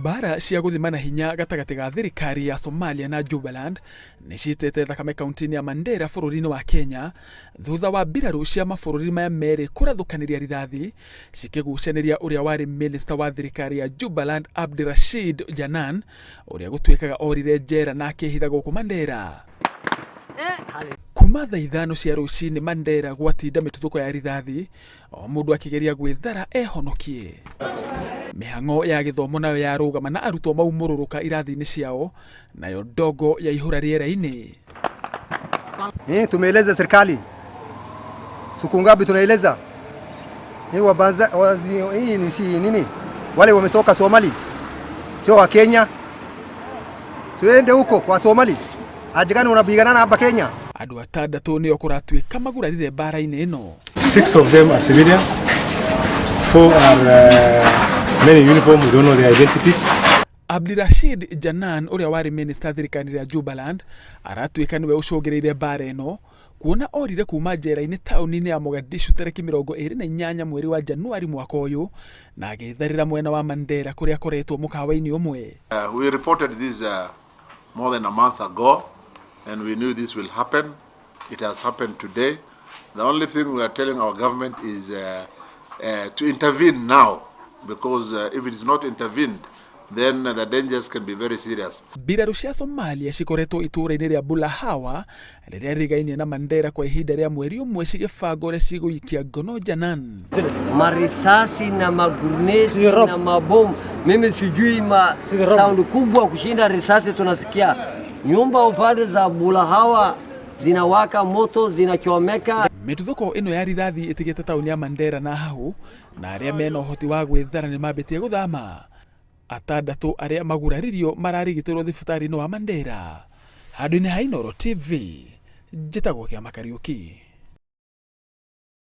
Mbara cia gũthimana hinya gatagatĩ ga thirikari ya Somalia na Jubaland nĩ citĩte thakame kaunti-inĩ ya Mandera bũrũri-inĩ wa Kenya thutha wa mbirarũ cia mabũrũri maya merĩ kũrathũkanĩria rithathi cikĩgucanĩria ũrĩa warĩ minista wa thirikari ya Jubaland Abdirashid Janan ũrĩa gũtuĩkaga orire njera na akĩhitha gũkũ Mandera. Kuma thaa 5 cia rũcinĩ Mandera gwatinda mĩtuthũko ya rithathi o mũndũ akĩgeria gwĩthara ehonokie. Mĩhang'o ya gĩthomo nayo yarũgama na arutwo maumũrũrũka irathi-inĩ ciao nayo ndogo yaihũra rĩera-inĩ. Tumeeleza serikali siku ngapi tunaeleza wabanza, hii ni si nini, wale wametoka Somali sio wa Kenya, siende huko kwa Somali ajigani unapigana hapa Kenya. Andũ atandatũ nĩo kũratuĩka magurarire mbara-inĩ ĩno. 6 of them are civilians, 4 are men in uniform, we don't know their identities. Abdirashid Janan ũrĩa warĩ minista thirikari ya Jubaland aratuĩka nĩwe ũcũngĩrĩirie mbara ĩno kuona orire kuma njera-inĩ taũni-inĩ ya Mogadishu tarĩki 28 mweri wa Januari mwaka ũyũ na agĩtharĩra mwena wa Mandera kũrĩa akoretwo mũkawa-inĩ ũmwe. We reported this more than a month ago and we knew this will happen. It has happened today. The only thing we are telling our government is to intervene now, because if it is not intervened, then the dangers can be very serious. Mbirarũ cia Somalia cikoretwo itũũra-inĩ rĩa Bulahawa rĩrĩa rĩrigainie na Mandera kwa ihinda rĩa mweri ũmwe cigĩbanga ũrĩa cigũikia ngono Janan. Marisasi na maguruneti na mabomu, mimi sijui ma sound kubwa kushinda risasi tunasikia. Nyumba upande za Bulahawa zinawaka moto, zinachomeka. Mĩtuthũko ĩno ya rithathi ĩtigĩte taũni ya Mandera na hau na arĩa mena ũhoti wa gwĩthara nĩ mambĩtie gũthama. Atandatũ arĩa maguraririo mararigitĩrwo thibitarĩ-inĩ wa Mandera. Handũ-inĩ ha Inooro TV, njĩtagwo Kĩama Kariũki.